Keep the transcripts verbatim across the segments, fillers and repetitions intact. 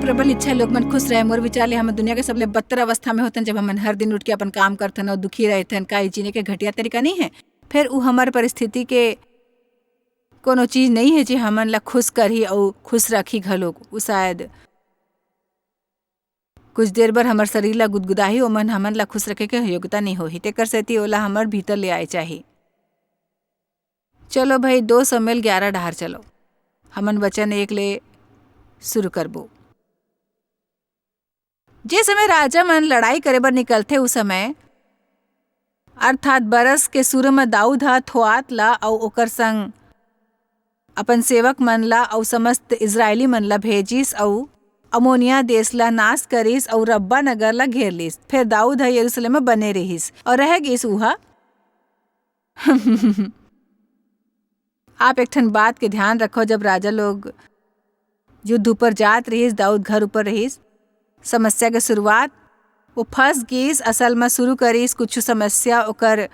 प्रबल इच्छा लोग मन खुश रहे। मोर विचार ले हमन दुनिया के सबले बदतर अवस्था में होतन, जब हमन हर दिन उठ के अपन काम करथन अउ दुखी रहथन। का ई जीने के घटिया तरीका नहीं है? फिर उ हमर परिस्थिति के कोनो चीज नहीं है जे हमन ला खुश करही अउ खुश रखही घलोक। उ शायद कुछ देर बर हमर शरीर ला गुदगुदाही, ओमन हमन ला खुश रखे के योग्यता नहीं होही। तेकर सेती ओला हमर भीतर ले आए चाही। चलो भाई, दो समेल ग्यारह डहार चलो। हमन वचन एक ले शुरू करबो। जे समय राजा मन लड़ाई करे बर निकलथे, उ समय अर्थात बरस के शुरू म दाऊद ह थोआत ला अउ ओकर संग अपन सेवक मन ला अउ समस्त इस्राएली मन ला भेजिस अउ अमोनिया देश ला नाश करिस अउ रब्बा नगर ला घेर लिस। फेर दाऊद ह यरूशलेम म बने रिहिस अउ रह गिस उहा। आप एक ठन बात के ध्यान रखो, जब राजा लोग युद्ध ऊपर जात रिहिस, दाऊद घर ऊपर रिहिस, समस्या के शुरुआत वो फंस गिस, असल म शुरू करिस कुछ समस्या ओकर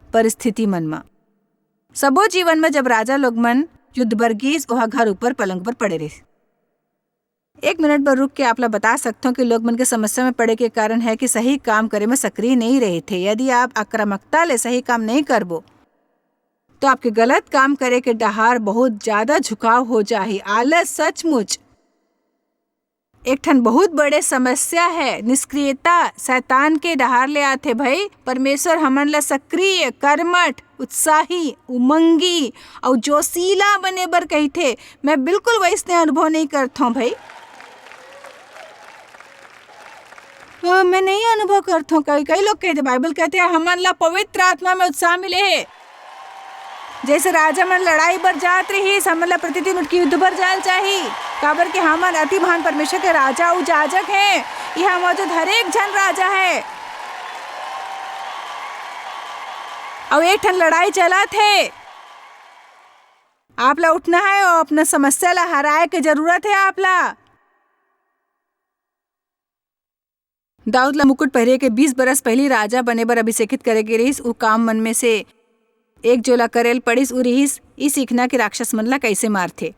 परिस्थिति मन म। सबो जीवन म जब राजा लोग मन युद्ध बर गिस, ओहा घर ऊपर पलंग पर पड़े रिहिस। एक मिनट बर रुक के आप ला बता सकथों कि लोग मन के समस्या में पड़े के कारण है कि सही काम करे में सक्रिय नहीं रहे थे। यदि आप आक्रामकता ले सही काम नहीं करबो, तो आपके गलत काम करे के डहार बहुत ज्यादा झुकाव हो जाही। आलस सचमुच एक ठन बहुत बड़े समस्या है। निष्क्रियता शैतान के डहार ले आथे भाई। परमेश्वर हमन ला सक्रिय, कर्मठ, उत्साही, उमंगी अउ जोशीला बने बर कहिथे। मैं बिल्कुल वैसने अनुभव नहीं करथौं भाई। ओ, मैं नहीं अनुभव करथौं। कई, कई लोग कहते, बाइबल कहते हैं, "हमन ला पवित्र आत्मा में उत्साह मिले हे।" जैसे राजा मन लड़ाई बर जात रहिस, हमन ला प्रतिदिन उठ के युद्ध बर जाल चाही, काबर कि हमन अति महान परमेश्वर के राजा अउ जाजक हैं। इहाँ मौजूद हरेक झन राजा है। अउ एक ठन लड़ाई चलत हे। आप ला उठना है अउ अपना समस्या ला हराए के जरूरत है आप ला। दाऊद ला मुकुट पहिरे के बीस बरस पहिली राजा बने बर अभिषेकित करे गे रिहिस। उ काम मन में से एक जो ला करे ल पड़िस, उ रिहिस ई सीखना कि राक्षस मन ला कइसे मारथे।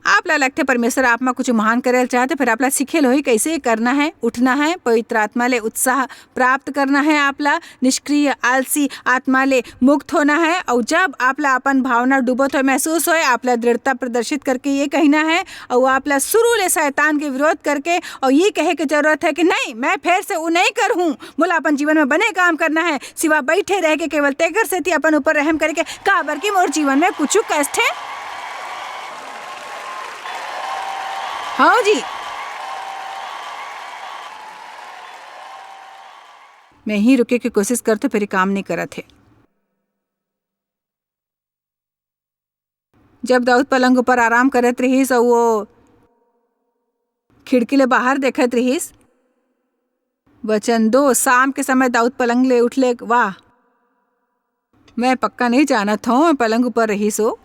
आप ला लगथे परमेश्वर आप मा कुछ महान करे ल चाहथे, फिर आप ला सीखे ल होही कइसे करना है, उठना है, पवित्र आत्मा ले उत्साह प्राप्त करना है, आप ला निष्क्रिय, आलसी आत्मा ले मुक्त होना है। अउ जब आप ला अपन भावना डूबत होए महसूस होए, आप ला दृढ़ता प्रदर्शित करके ये कहना है, अउ आप ला शुरू ले शैतान के विरोध करके अउ ये कहे के जरूरत है कि नहीं, मैं फेर से वो नहीं करहूँ, मोला अपन जीवन में बने काम करना है, सिवा बैठे रह के केवल तेकर सेती अपन ऊपर रहम करे के, काबर कि मोर जीवन में कुछ कष्ट है। हाँ जी, मैं ही रुके के कोशिश करथों, फेर ये काम नहीं करत हे। जब दाऊद पलंग ऊपर आराम करत रिहिस अउ वो खिड़की ले बाहर देखत रिहिस, वचन दो, शाम के समय दाऊद पलंग ले उठले, वाह, मैं पक्का नहीं जानत हूँ, पलंग ऊपर रिहिस हो।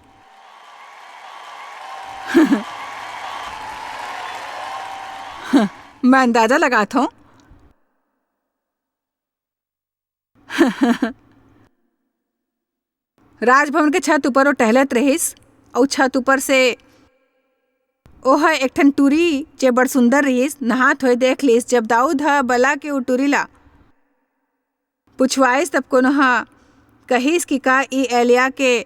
मैं अंदाजा लगात हूँ। राजभवन के छत ऊपर वो टहलत रहिस, अउ छत ऊपर से ओह एक ठन टूरी, जे बड़ सुंदर रहिस, नहात होए देख लिस। जब दाऊद ह बला के उ टूरी ला पुछवाइस, तब कोनो ह कहिस कि का ई एलिया के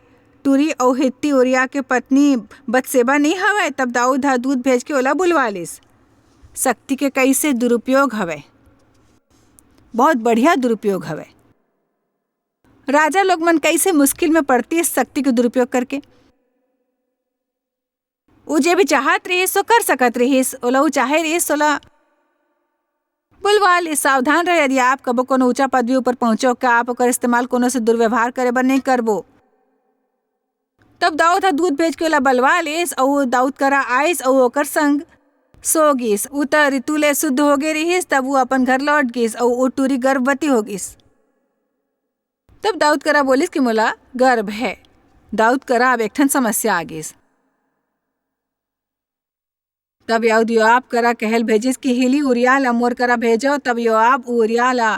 टूरी अउ हित्ती उरिया के पत्नी बतशेबा नइ हवय? तब दाऊद ह दूत भेज के ओला बुलवा लिस। शक्ति के कइसे दुरुपयोग हवय, बहुत बढ़िया दुरुपयोग हवय। राजा लोग मन कइसे मुश्किल में पड़तिस शक्ति के दुरुपयोग करके। उ जे भी चाहत रहिस, सो कर सकत रहिस। ओला उ चाहे रहिस, ओला बुलवा लिस। सावधान रहे, यदि आप कबो कोनो ऊंचा पदवी ऊपर पहुंचो, का आप ओकर इस्तेमाल कोनो से दुर्व्यवहार करे बर नइ करबो? तब दाऊद ह दूत भेज के ओला बलवा लिस, अउ दाऊद करा आइस, अउ ओकर संग सो गिस। उ त ऋतु ले शुद्ध हो गे रिहिस, तब उ अपन घर लौट गिस, अउ ओ टूरी गर्भवती हो गिस। तब दाऊद करा बोलिस कि मोला गर्भ है। दाऊद करा अब एक ठन समस्या आ गिस। तब दाऊद योआब करा कहल भेजिस कि हिली उरिया ला मोर करा भेजो। तब योआब उरिया ला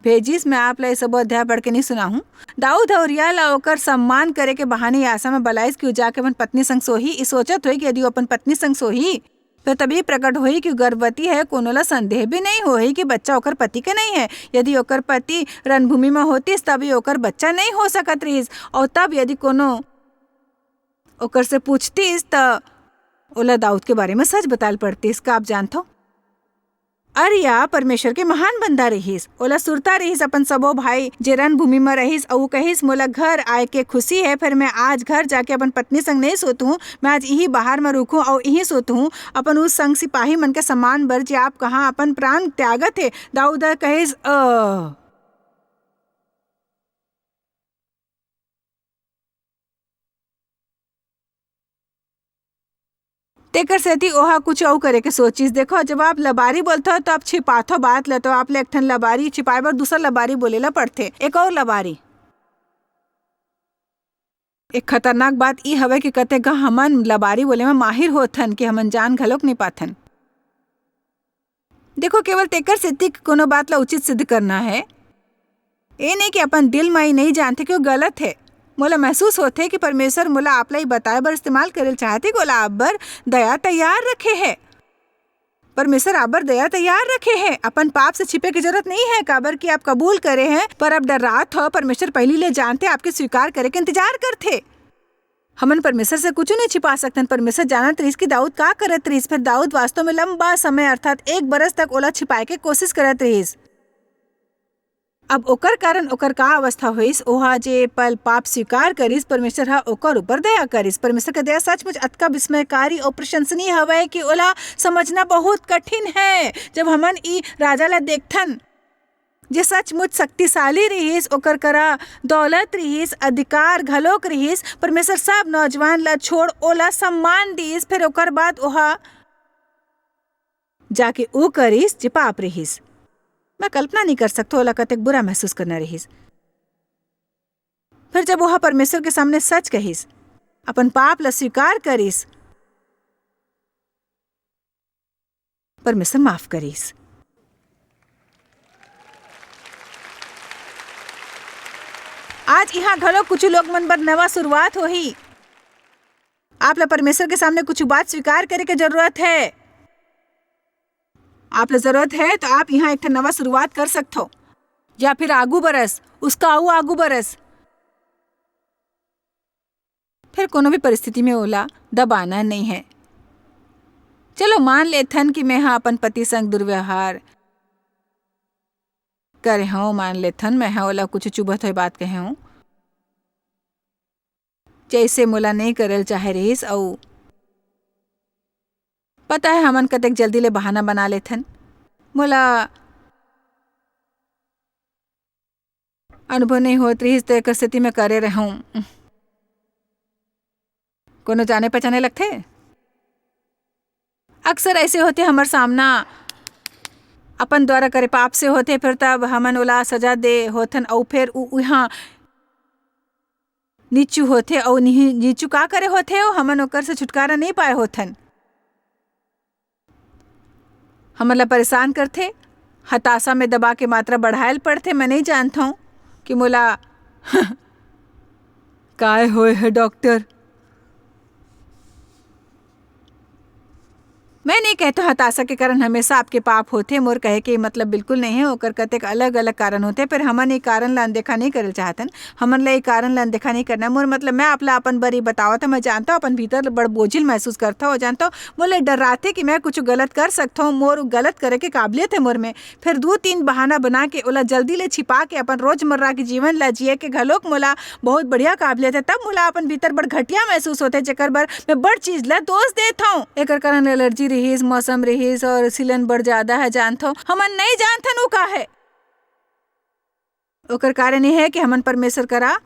भेजिस। मैं आप ला ये सबो अध्याय पढ़ के नहीं सुनाहूं। दाऊद ह उरिया ला ओकर सम्मान करे के बहाने ये आशा में बलाइस कि उ जाके अपन पत्नी संग सोही। ई सोचत होई कि यदि वो अपन पत्नी संग सोही, तो तभी प्रकट होही कि गर्भवती है, कोनो ला संदेह भी नहीं होही कि बच्चा ओकर पति के नहीं है। यदि ओकर पति रणभूमि में होतिस, तभी ओकर बच्चा नहीं हो सकत रहिस। और तब यदि कोनो ओकर से पूछतिस, त ओला दाऊद के बारे में सच बताल पड़तिस। का आप जानथो? अरिया परमेश्वर के महान बंदा रहिस। ओला सुरता रहिस अपन सबो भाई जे रणभूमि म रहिस, अऊ कहिस, "मोला घर आए के खुशी है, फिर मैं आज घर जाके अपन पत्नी संग नहीं सोतहूँ। मैं आज इही बाहर म रुकहूँ अऊ इही सोतहूँ।" अपन उस संग सिपाही मन के सम्मान बर, जे आप कहाँ अपन प्राण त्यागत हे। दाऊद ह कहिस, "अ।" तेकर सेती ओहा कुछ अउ करे के सोचिस। देखो, जब आप लबारी बोलथो, तो आप छिपाथो बात ल, तो आप ले एक ठन लबारी छिपाए बर दूसर लबारी बोले ला पड़थे, एक अउ लबारी। एक खतरनाक बात ई हवय कि कतेक घा हमन लबारी बोले म माहिर होथन कि हमन जान घलोक नइ पाथन। देखो, केवल तेकर सेती कोनो बात ला उचित सिद्ध करना है। ए नहीं कि अपन दिल म ई नहीं जानथे कि वो गलत है। मोला महसूस होथे कि परमेश्वर मोला आप ला ई बताए बर इस्तेमाल करे ल चाहथे कि ओला आप बर दया तैयार रखे है। परमेश्वर आप बर दया तैयार रखे है। अपन पाप से छिपे के जरूरत नहीं है, काबर कि आप कबूल करे हैं, पर आप डर्रात हो। परमेश्वर पहली ले जानथे, आपके स्वीकार करे के इंतजार करथे। हमन परमेश्वर से कुछ नहीं छिपा सकतन। परमेश्वर जानत रहिस कि दाऊद का करत रहिस। फिर दाऊद वास्तव में लंबा समय, अर्थात एक बरस तक ओला छिपाए के कोशिश करत रहिस। अब ओकर कारण ओकर का अवस्था होइस? ओहा जे पल पाप स्वीकार करिस, परमेश्वर ह ओकर ऊपर दया करिस। परमेश्वर के दया सचमुच अतका विस्मयकारी अउ प्रशंसनीय हवय कि ओला समझना बहुत कठिन है। जब हमन ई राजा ला देखथन, जे सचमुच शक्तिशाली रिहिस, ओकर करा दौलत रिहिस, अधिकार घलोक रिहिस, परमेश्वर सब नौजवान ला छोड़ ओला सम्मान दिस, फिर ओकर बाद ओहा जाके ऊ करिस जे पाप रिहिस। मैं कल्पना नहीं कर सकथो ओला कतेक बुरा महसूस करना रिहिस। फिर जब ओहा परमेश्वर के सामने सच कहिस, अपन पाप ला स्वीकार करिस, परमेश्वर माफ करिस। आज इहाँ घलो कुछ लोग मन बर नवा शुरुआत होही। आप ला परमेश्वर के सामने कुछ बात स्वीकार करे के जरूरत है। आप ला जरूरत है तो आप इहाँ एक ठन नवा शुरुआत कर सकथो, या फिर आगू बरस, उसका अउ आगू बरस। फिर कोनो भी परिस्थिति में ओला दबाना नहीं है। चलो मान लेथन कि मैं हा अपन पति संग दुर्व्यवहार करे हूँ, मान लेथन मैं हा ओला कुछ चुभत हुए बात कहे हूँ, जैसे मोला नहीं करल चाहे रहिस, अउ पता है हमन कतेक जल्दी ले बहाना बना लेथन। मोला अनुभव नहीं होत रहिस, तो एकर सेती मैं करे रहूं। कोनो जाने पहचाने लगथे? अक्सर ऐसे होथे, हमर सामना अपन द्वारा करे पाप से होथे, फिर तब हमन ओला सजा दे होथन, अउ फिर उ, उहाँ नीचू होथे, अउ निही-, नीचू का करे होथे, अउ हमन ओकर से छुटकारा नहीं पाए होथन। हमन ला परेशान करथे, हताशा में दबा के मात्रा बढ़ायल पड़थे। मैं नहीं जानत हूँ कि मोला काय होए है डॉक्टर। मैं नहीं कहत हूँ हताशा के कारण हमेशा आपके पाप होथे, मोर कहे के मतलब बिल्कुल नहीं है, ओकर कतेक अलग-अलग कारण होथे, पर हमन ये कारण ला अनदेखा नहीं करल चाहतन। हमन ला ये कारण ला अनदेखा नहीं करना। मोर मतलब मैं आप ला अपन बर ये बतावत हूँ, मैं जानता हूँ अपन भीतर बड़ बोझिल महसूस करता हूँ, जानता हूँ मोला डर्राथे कि मैं कुछ गलत कर सकत हूँ, मोर गलत करे के काबिलियत है मोर में। फिर दू तीन बहाना बना के ओला जल्दी ले छिपा के अपन रोजमर्रा के जीवन ला जिए के घलोक मोला बहुत बढ़िया काबिलियत है। तब मोला अपन भीतर बड़ घटिया महसूस होथे, जेकर बर मैं बड़ चीज ला दोष देत हूँ। एकर कारण एलर्जी रिहिस, मौसम रिहिस और सिलन बड़ ज्यादा है, जानत हूँ। हमन नहीं जानथन उ का है। ओकर कारण ये है कि हमन परमेश्वर करा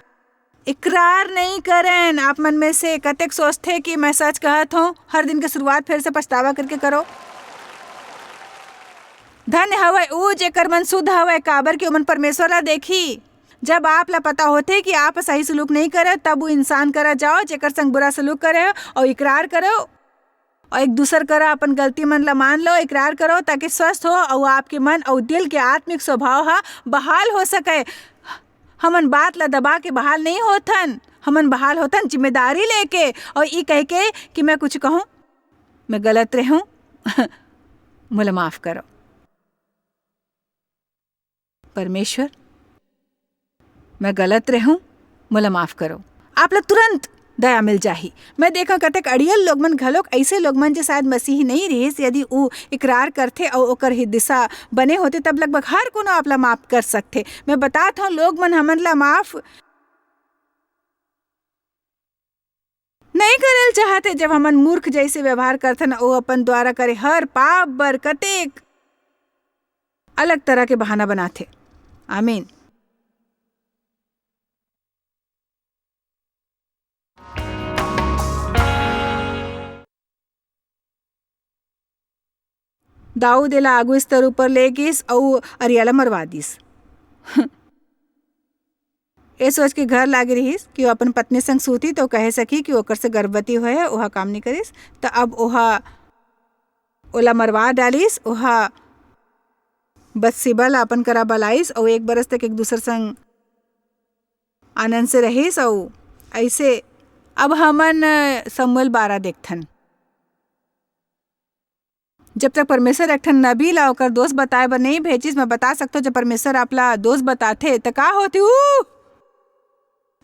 इकरार नहीं करन। आप मन में से कतेक सोचथे कि मैं सच कहत हूँ? हर दिन के शुरुआत फिर से पछतावा करके करो। धन्य हवय ऊ जेकर मन शुद्ध हवय, काबर कि ओमन परमेश्वर ला देखही। जब आप ला पता होथे कि आप सही सलूक नहीं करत, तब वो इंसान करा जाओ जेकर संग बुरा सलूक करे हो और इकरार करो और एक दूसर करा अपन गलती मन ला मान लो, इकरार करो, ताकि स्वस्थ हो और आपके मन और दिल के आत्मिक स्वभाव हा बहाल हो सके। हमन बात ला दबा के बहाल नहीं होथन, हमन बहाल होथन जिम्मेदारी लेके और ई कह के कि मैं कुछ कहूँ, मैं गलत रहूँ, मोला माफ करो। परमेश्वर, मैं गलत रहूं, मोला माफ करो। आप ला तुरंत दया मिल जाही। मैं देखा कतेक अड़ियल लोग मन घलोक, अइसे लोग मन जे शायद मसीही नहीं रहिस, यदि ऊ इकरार करथे अउ ओकर ही दिशा बने होते, तब लगभग हर कोनो आप ला माफ कर सकथे। मैं बतात हूं, लोग मन हमन ला माफ नहीं करल चाहथे, जब हमन मूर्ख जैसे व्यवहार करथन अउ अपन द्वारा करे हर पाप बर कतेक अलग तरह के बहाना बनाथे। आमीन। दाऊद एला आगू स्तर ऊपर ले गिस अऊ अरिया ला मरवा दिस। ए सोच के घर लागे रिहिस कि वो अपन पत्नी संग सूती तो कहे सकी कि ओकर से गर्भवती होए हे, ओहा काम नइ करिस। त अब ओहा ओला मरवा डालिस, ओहा बतसिबा ला अपन करा बलाइस अऊ एक बरस तक एक दूसर संग आनंद से रहिस। अऊ ऐसे अब हमन, अ, शमूएल बारह देखथन। जब तक परमेश्वर एक ठन नबी ला ओकर दोष बताए बर नहीं भेजिस, मैं बता सकथों, जब परमेश्वर आप ला दोष बताथे, त का होथे? ऊ!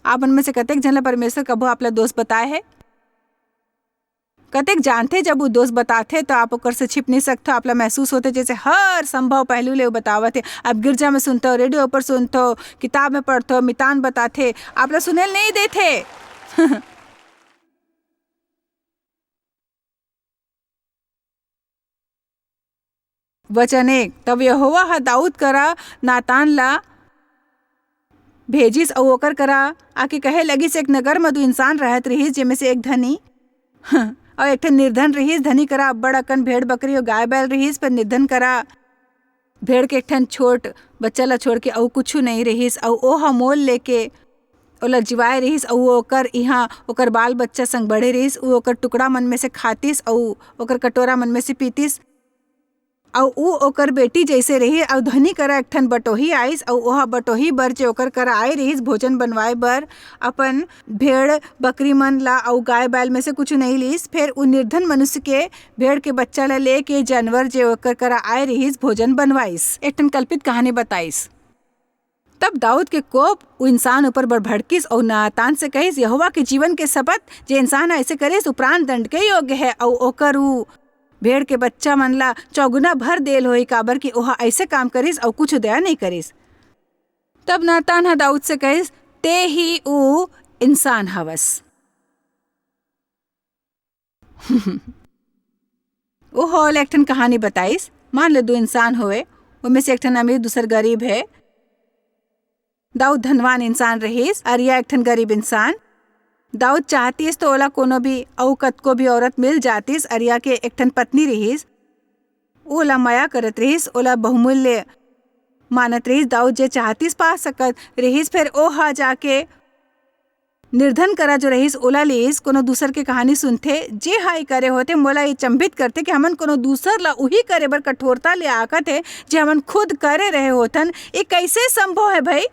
आप मन में से कतेक झन ला परमेश्वर कभू आप ला दोष बताए हे? कतेक जानथे, जब वो दोष बताथे, तो आप ओकर से छिप नहीं सकथो। आप ला महसूस होथे, जैसे हर संभव पहलू ले वो बतावत हे। आप गिरजा में सुनथो, रेडियो पर सुनथो, किताब में पढ़थो, मितान बताथे, आप ला सुनेल नहीं देथे। वचन एक, तब यहोवा ह दाऊद करा नातान ला भेजिस अऊ ओकर करा आके कहे लगिस, एक नगर म दू इंसान रहत रिहिस, जेमे से एक धनी अऊ एक ठन निर्धन रिहिस। धनी करा अब्बड़ अकन भेड़ बकरी अऊ गाय बैल रिहिस, पर निर्धन करा भेड़ के एक ठन छोट बच्चा ला छोड़ के अऊ कुछु नइ रिहिस, अऊ ओह मोल लेके ओला जिवाए रिहिस, अऊ ओकर इहाँ ओकर बाल बच्चा संग बड़े रिहिस। ऊ ओकर टुकड़ा मन में से खातिस, अऊ ओकर कटोरा मन में से पीतिस। अऊ ऊ ओकर बेटी जइसे रिहिस, अऊ धनी करा एक ठन बटोही आइस, अऊ ओह बटोही बर जे ओकर करा आए रिहिस भोजन बनवाए बर, अपन भेड़ बकरी मन ला अऊ गाय बैल में से कुछु नइ लीस। फेर ऊ निर्धन मनुष्य के भेड़ के बच्चा ला लेके जानवर जे ओकर करा आए रिहिस भोजन बनवाइस। एक ठन कल्पित कहानी बताइस। तब दाऊद के कोप उ इंसान ऊपर बड़ भड़किस अऊ नातान से कहिस, यहोवा के जीवन के शपथ, जे इंसान ह ऐसे करिस, उ प्राण दंड के योग्य है, अऊ ओकर उ भेड़ के बच्चा मन ला चौगुना भर देल होही, काबर कि ओहा ऐसे काम करिस अऊ कुछ दया नहीं करिस। तब नातान ह दाऊद से कहिस, ते ही उ इंसान हवस। ओह ओला एक ठन कहानी बताइस। मान ले दू इंसान होवे, ओमे से एक ठन अमीर, दूसर गरीब हे। दाऊद धनवान इंसान रहिस, अरिया एक ठन गरीब इंसान। दाऊद चाहतिस तो ओला कोनो भी अऊ कतको भी औरत मिल जातिस। अरिया के एक ठन पत्नी रिहिस, ओला मया करत रिहिस, ओला बहुमूल्य मानत रिहिस। दाऊद जे चाहतिस पा सकत रिहिस। फेर ओहा जाके निर्धन करा जो रहिस, ओला लिस। कोनो दूसर के कहानी सुनथे, जे हा ए करे होथे, मोला ये चंभित करथे कि हमन कोनो दूसर ला उही करे बर कठोरता ले आकत हे, जे हमन खुद करे रहे होथन। ये कैसे संभव है भाई?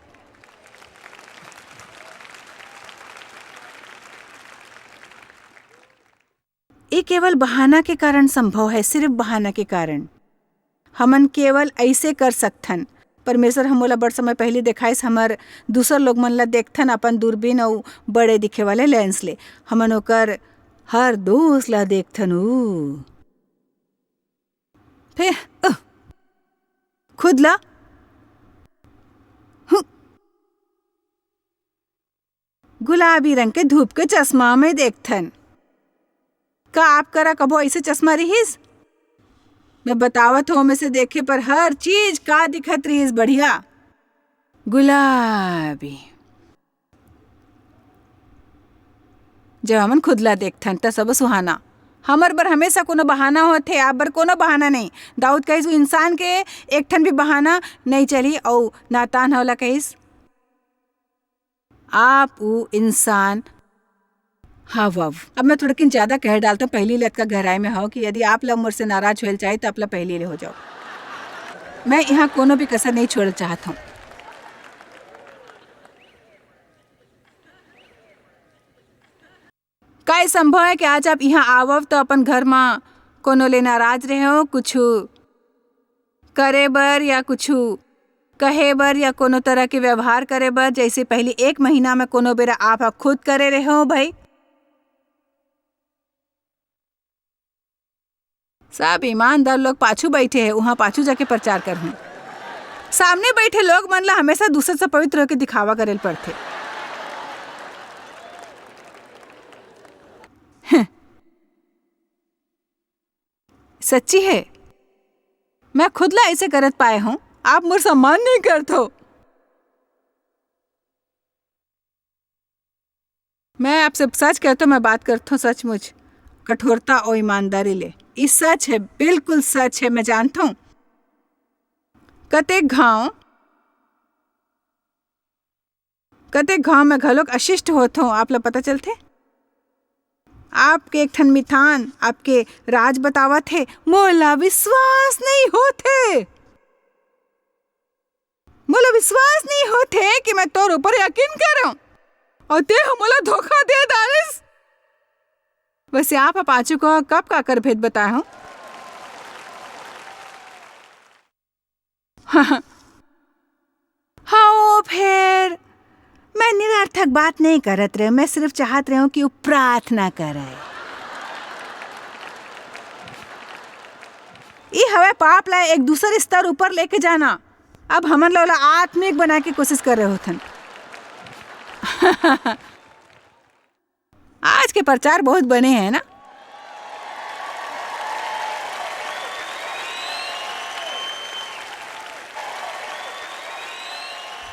ये केवल बहाना के कारण संभव है, सिर्फ बहाना के कारण। हमन केवल ऐसे कर सकथन। परमेश्वर ह मोला बड़ समय पहिली देखाइस, हमर दूसर लोग मन ला देखथन अपन दूरबीन अउ बड़े दिखे वाले लेंस ले। हमन ओकर हर दोष ला देखथन। ऊ फे, अ, खुद ला, हु, गुलाबी रंग के धूप के चश्मा में देखथन। का आप करा कभो ऐसे चश्मा रिहिस? मैं बतावत हूँ, ओमे से देखे पर हर चीज का दिखत रिहिस, बढ़िया गुलाबी। जब हमन खुद ला देखथन, त सब सुहाना। हमर बर हमेशा कोनो बहाना होथे, आप बर कोनो बहाना नहीं। दाऊद कहिस, "उ इंसान के एक ठन भी बहाना नहीं चली।" अऊ नातान ह ओला कहिस, "आप उ इंसान हवव।" अब मैं थोड़किन ज्यादा कह डालता हूँ, पहली ले अतका गहराई में हव कि यदि आप ला मोर से नाराज होए ल चाही, त आप ला पहली ले हो जाओ। मैं यहाँ कोनो भी कसर नहीं छोड़ल चाहत हूँ। का ये संभव है कि आज आप यहाँ आवव, त अपन घर म कोनो ले नाराज रहे हो, कुछ करे बर या कुछ कहे बर या कोनो तरह के व्यवहार करे बर, जैसे पहली एक महीना में कोनो बेरा आप ह खुद करे रहे हो भाई। सब ईमानदार लोग पाछू बैठे हैं, वहाँ पाछू जाके प्रचार करहूँ। सामने बैठे लोग मन ला हमेशा दूसर से पवित्र होके दिखावा करे ल पड़थे। सच्ची है, मैं खुद ला ऐसे करत पाए हूँ, आप मोर सम्मान नहीं करत हो। मैं आपसे सच कहत हूँ, मैं बात करत हूँ सचमुच, कठोरता और ईमानदारी ले। ई सच है, बिल्कुल सच है, मैं जानत हूँ। कतेक घाव, कतेक घाव मैं घलोक अशिष्ट होत हूँ, आप ला पता चलथे? आपके एक ठन मितान आपके राज बतावत हे, मोला विश्वास नहीं होत हे। मोला विश्वास नहीं होत हे कि मैं तोर ऊपर यकीन करंव और ते ह मोला धोखा दे डारिस। वैसे आप ह पाछू को कब काकर भेद बताए हो? हाँ, ओ फेर, मैं निरर्थक बात नहीं करत रहे, मैं सिर्फ चाहत रहे हूँ कि वो प्रार्थना करे। ई हवे पाप ला एक दूसर स्तर ऊपर लेके जाना। अब हमन ला ओला आत्मिक बनाए के कोशिश कर रहे होथन। आज के प्रचार बहुत बने हैं ना?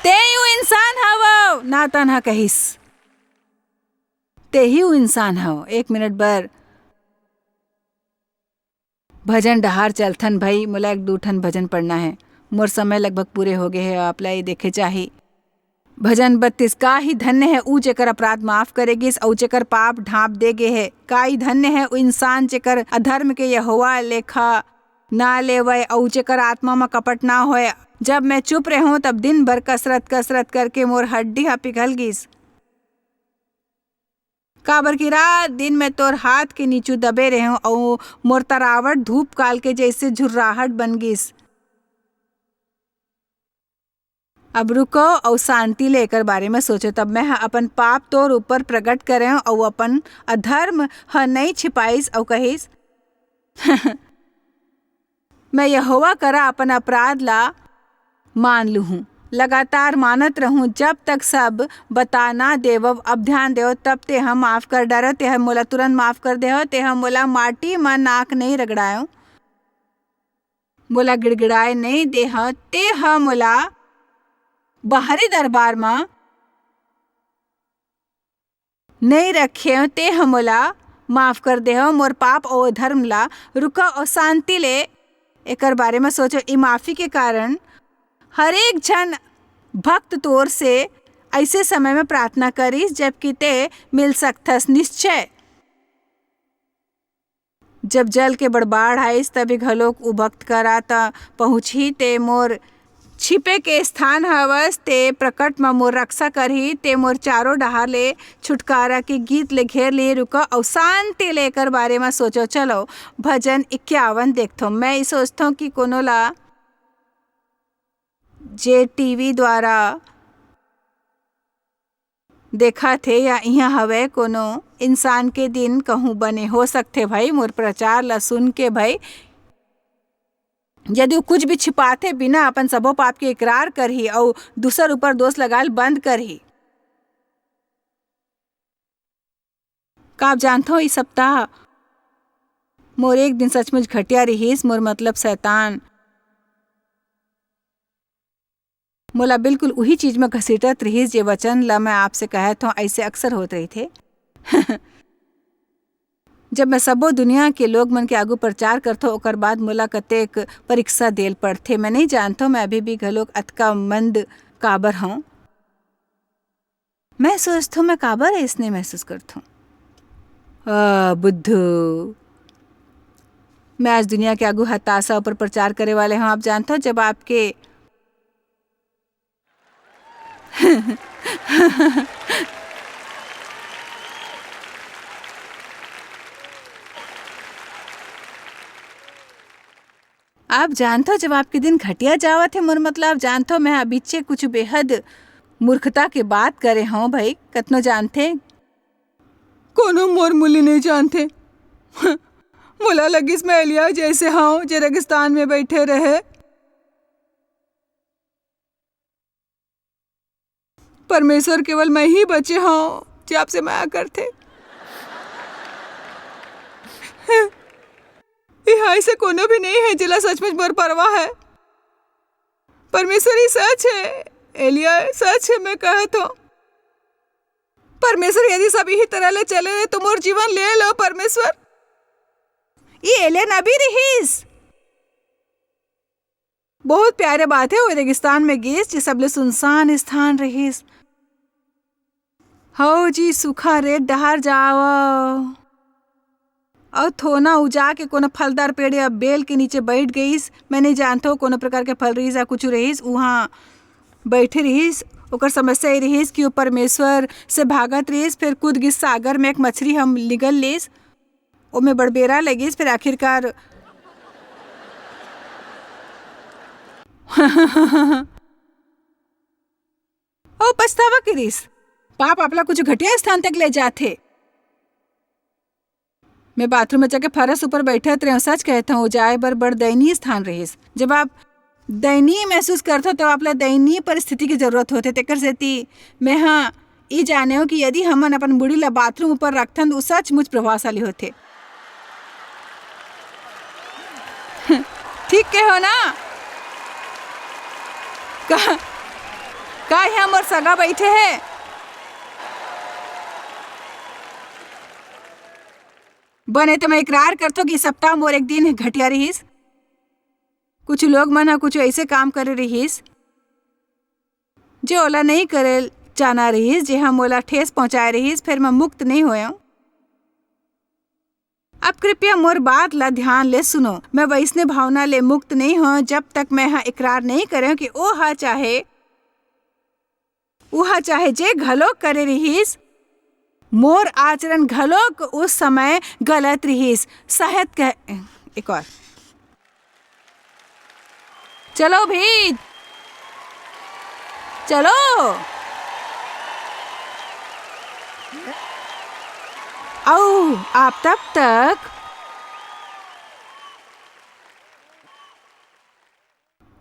तेही वो इंसान हवव, नातन ह कहिस। तेही वो इंसान हव। एक मिनट बर भजन डहार चलथन भई, मोला एक दू ठन भजन पढ़ना है। मोर समय लगभग पूरे हो गए है, आप ला ये देखे चाही। भजन बत्तीस, का ही धन्य है ऊ जेकर अपराध माफ करे गिस अऊ जेकर पाप ढांप दे गे है। का ही धन्य है ऊ इंसान जेकर अधर्म के यहोवा लेखा ना लेवय अऊ जेकर आत्मा म कपट ना होय। जब मैं चुप रेहों, तब दिन भर कसरत, कसरत करके मोर हड्डी ह पिघल गिस। काबर कि रात दिन मैं तोर हाथ के नीचू दबे रेहों अऊ मोर तरावट धूप काल के जैसे झुर्राहट बन गिस। अब रुको अऊ शांति ले एकर बारे म सोचो। तब मैं ह अपन पाप तोर ऊपर प्रगट करेंव अऊ अपन अधर्म ह नइं छिपाइस अऊ कहिस, मैं यहोवा करा अपन अपराध ला मान लूहूं, लगातार मानत रहूं, जब तक सब बता ना देवव। अब ध्यान देव, तब तेह माफ कर डारव, तेह मोला तुरंत माफ कर देहव, तेह मोला माटी म नाक नइं रगड़ायव, मोला गिड़गिड़ाए नइं देहव, तेह मोला बाहरी दरबार म नइं रखेंव, तेह मोला माफ कर देहव, मोर पाप अऊ धर्म ला। रुकव अऊ शांति ले एकर बारे म सोचव। ई माफी के कारण हर एक झन भक्त तोर से अइसे समय म प्रार्थना करिस, जबकि तें मिल सकथस। निश्चय जब जल के बड़ बाढ़ आइस, तभी घलोक ऊ भक्त करा त पहुँचही। तें मोर छिपे के स्थान हवस, तें प्रकट म मोर रक्षा करही, तें मोर चारों डहार ले छुटकारा के गीत ले घेर लिही। रुकव अऊ शांति ले एकर बारे म सोचव। चलो, भजन इक्यावन देखथों। मैं ई सोचथों कि कोनो ला जे टीवी द्वारा देखत हे या इहाँ हवय, कोनो इंसान के दिन कहूँ बने हो सकथे भाई, मोर प्रचार ला सुन के भाई। यदि वो कुछ भी छिपाथे, बिना अपन सबो पाप के इकरार करही अऊ दूसर ऊपर दोष लगाल बंद करही। का आप जानथव, ई सप्ताह मोर एक दिन सचमुच घटिया रिहिस, मोर मतलब शैतान मोला बिल्कुल उही चीज म घसीटत रिहिस, जे वचन ल मैं आपसे कहत हंव, अइसे अक्सर होत रहिथे। जब मैं सब्बो दुनिया के लोग मन के आगू प्रचार करथंव, ओकर बाद मोला कतेक परीक्षा देल पड़थे। मैं नइं जानथंव, मैं अभी भी घलोक अतका मंद काबर हंव। मैं सोचथंव, मैं काबर अइसने महसूस करथंव? आ, बुद्धू, मैं आज दुनिया के आगू हताशा ऊपर प्रचार करे वाले हंव। आप जानथव, जब आपके आप जानथो, जब आपके दिन घटिया जावत हे, मोर मतलब, आप जानथो, मैं अबिच्चे कुछ बेहद मूर्खता के बात करे हूँ भाई, कतनो जानथे। कोनो मोर मूल्य नहीं जानथे। मोला लगिस मैं एलिया जैसे हूँ, जे रेगिस्तान में बैठे रहे। परमेश्वर, केवल मैं ही बचे हूँ, जे आपसे मया करथे। इहाँ ऐसे कोनो भी नहीं है, जेला सचमुच मोर परवाह है। परमेश्वर, ये सच है। एलिया, सच है, मैं कहत हूँ। परमेश्वर, यदि सब यही तरह ले चले रहे, तो मोर जीवन ले लो, परमेश्वर। ये एलिया नबी रहीस। बहुत प्यारे बात है, वो रेगिस्तान में गिस, जे सबले सुनसान स्थान रहीस। हौ जी, सूखा रेत डहार जाव। अउ थोना उजा के कोनो फलदार पेड़ या बेल के नीचे बैठ गईस। मैं नहीं जानथो कोनो प्रकार के फल रहीस या कुछ रहीस, उहाँ बैठे रहीस। ओकर समस्या ये रहीस कि वो परमेश्वर से भागत रहीस, फिर कूद गिस सागर में, एक मछली हम निगल लेस, ओमे बड़ बेरा लगिस, फिर आखिरकार ओ पछतावा करिस। पाप आपला कुछ घटिया स्थान तक ले जाथे। मैं बाथरूम में जाके फरस ऊपर बैठत रहेंव, सच कहत हूँ, जाए बर बड़ दयनीय स्थान रहीस। जब आप दयनीय महसूस करथो, तो आपला दयनीय परिस्थिति की जरूरत होथे। तेकर सेती मैं हा ई जानेव कि यदि हमन अपन मुड़ी ला बाथरूम ऊपर रखथन, तो सचमुच प्रभावशाली होथे। ठीक कहे हो ना? का, का यहाँ मोर सगा बैठे है? बने तो मैं इकरार करथो कि सप्ताह मोर एक दिन घटिया रहीस। कुछ लोग मन ह कुछ ऐसे काम करे रहीस, जे ओला नहीं करे जाना रहीस, जे ह मोला ठेस पहुंचाए रहीस, फिर मैं मुक्त नहीं होयंव। अब कृपया मोर बात ला ध्यान ले सुनो। मैं वैसने भावना ले मुक्त नहीं हों, जब तक मैं ह इकरार नहीं करें कि ओ ह चाहे, ओ ह चाहे जे घलोक करे रिहिस, मोर आचरण घलोक उस समय गलत रिहिस। शायद कह, एक और। चलो भी, चलो। अऊ आप तब तक,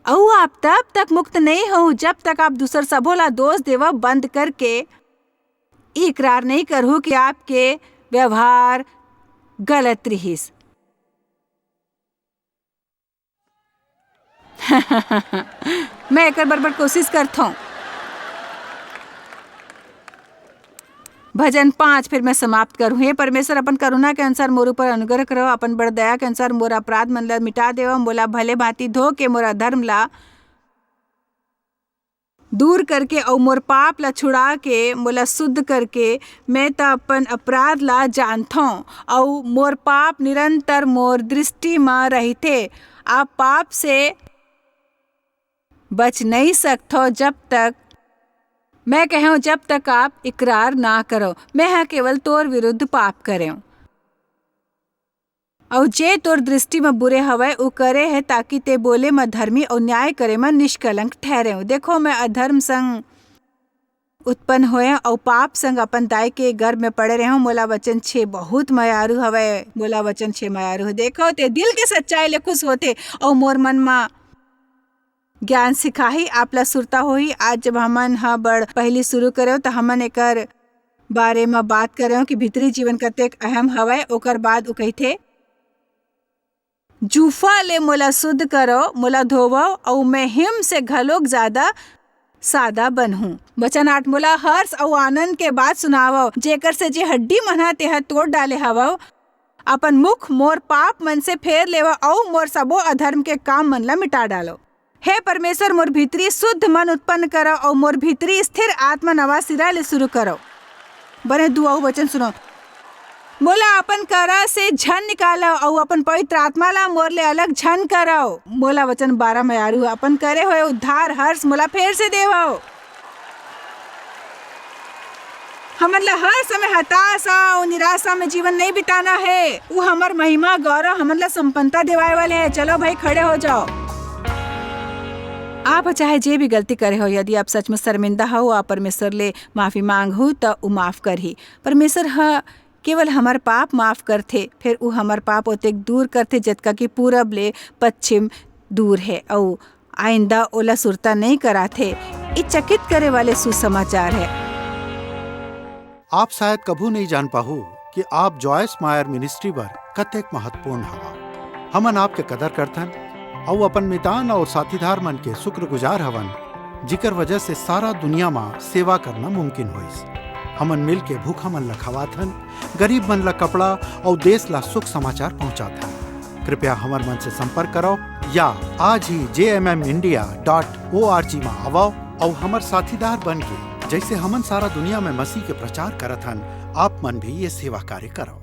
अऊ आप तब तक मुक्त नहीं हो, जब तक आप दूसर सबो ला दोष देवा बंद करके इकरार नहीं करहू कि आपके व्यवहार गलत रिहिस। मैं एकर बरोबर कोशिश करथौं। भजन पाँच, फिर मैं समाप्त करूँ। हे परमेश्वर, अपन करुणा के अनुसार मोर ऊपर अनुग्रह करो, अपन बड़ दया के अनुसार मोर अपराध मन ला मिटा देवा, मोला भले भांति धो के मोर अधर्म ला दूर करके अऊ मोर पाप ला छुड़ा के मोला शुद्ध करके, मैं त अपन अपराध ला जानथौं अऊ मोर पाप निरंतर मोर दृष्टि म रहिथे। आप पाप से बच नहीं सकथो जब तक, मैं कहेंव, जब तक आप इकरार ना करो, मैं ह केवल तोर विरुद्ध पाप करेंव। अऊ जे तोर दृष्टि म बुरे हवय, ऊ करे हे, ताकि ते बोले म धर्मी अऊ न्याय करे म निष्कलंक ठहरेंव। देखो, मैं अधर्म संग उत्पन्न होएंव अऊ पाप संग अपन दाई के गर्भ में पड़े रहेंव। मोला वचन छे बहुत मयारू हवय, मोला वचन छे मयारू हे। देखो, ते दिल के सच्चाई ले खुश होथे अऊ मोर मन म ज्ञान सिखाही, आप ला सुरता होही। आज जब हमन ह बड़ पहिली शुरू करेंव, त हमन एकर बारे म बात करेंव कि भीतरी जीवन कतेक अहम हवय। ओकर बाद ऊ कहिथे, "जूफा ले मोला शुद्ध करो, मोला धोवव, अऊ मैं हिम से घलोक ज्यादा सादा बनहूं।" वचन आठ, "मोला हर्ष अऊ आनंद के बात सुनावव, जेकर से जे हड्डी मन ह तेह तोड़ डाले हवव, अपन मुख मोर पाप मन से फेर लेवव अऊ मोर सबो अधर्म के काम मन ला मिटा डालो।" हे परमेश्वर, मोर भीतरी शुद्ध मन उत्पन्न करो अऊ मोर भीतरी स्थिर आत्मा नवा सिरा ले शुरू करो। बने दुआ वचन सुनो। मोला अपन करा से झन निकालो अऊ अपन पवित्र आत्मा ला मोर ले अलग झन करो। मोला वचन बारह में आरू अपन करे हुए उद्धार हर्ष मोला फेर से देवो। हमन ला हर समय हताशा अउ निराशा में जीवन नहीं बिताना हे। वो हमर महिमा गौरव हमन ला संपन्नता दिवाए वाले हे। चलो भाई, खड़े हो जाओ। आप चाहे जे भी गलती करे हो, यदि आप सचमुच शर्मिंदा हो, आप परमेश्वर ले माफी मांग हो, त उ माफ करही। परमेश्वर ह केवल हमर पाप माफ करथे, फिर उ हमर पाप ओतेक दूर करथे, जतका कि पूरब ले पश्चिम दूर हे, अउ आइंदा ओला सुरता नहीं कराथे। ये चकित करे वाले सुसमाचार हे। आप शायद कभू नहीं जान पाहू कि आप जॉयस मायर मिनिस्ट्री बर कतेक महत्वपूर्ण हवा। हमन आपके कदर करथन अउ अपन मितान अउ साथीदार मन के शुक्रगुजार हवन, जिकर वजह से सारा दुनिया मा सेवा करना मुमकिन होइस। हमन मिल के भूखा मन ला खवाथन, गरीब मन ला कपड़ा अउ देश ला सुख समाचार पहुंचाथन। कृपया हमर मन से संपर्क करव या आज ही जे M M India dot O R G मा आवव अउ हमर साथीदार बन के, जैसे हमन सारा दुनिया में मसीह के प्रचार करत हन, आप मन भी ये सेवा कार्य करव।